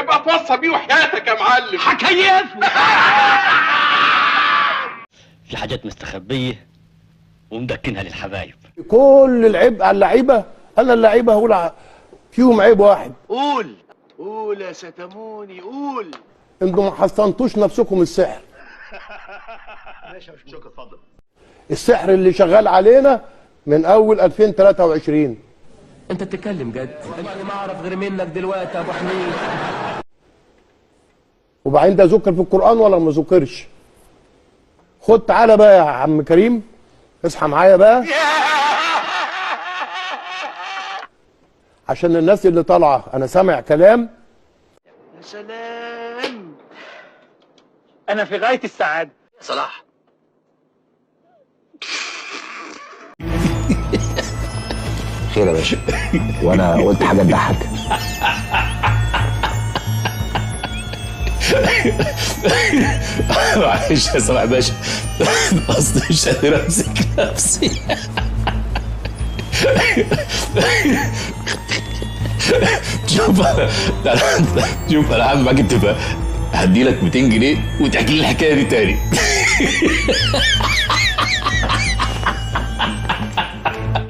ابقى توصى بيه وحياتك يا معلم. هكيفه. في حاجات مستخبيه ومدكنها للحبايب. كل العبء على اللعيبة. انا اللعيبة هقول فيهم عيب واحد. قول قول يا ستموني قول. انتوا ما حصنتوش نفسكم السحر. ماشي يا شكرا، اتفضل. السحر اللي شغال علينا من اول 2023. انت بتتكلم جد؟ والله ما اعرف غير منك دلوقتي يا ابو حميد. وبعدين ده ذكر في القرآن ولا ما ذكرش؟ خد تعالى بقى يا عم كريم، اصحى معايا بقى عشان الناس اللي طالعه انا سامع كلام. يا سلام، انا في غاية السعادة. صلاح. خير يا باشا، وانا قلت حاجة تضحك؟ معلش يا صلاح باشا، اصل مش قادر امسك نفسي. شوف شوف، انا عامل معاك اتفاق، هدي لك 200 جنيه وتحكي لي الحكاية دي تاني.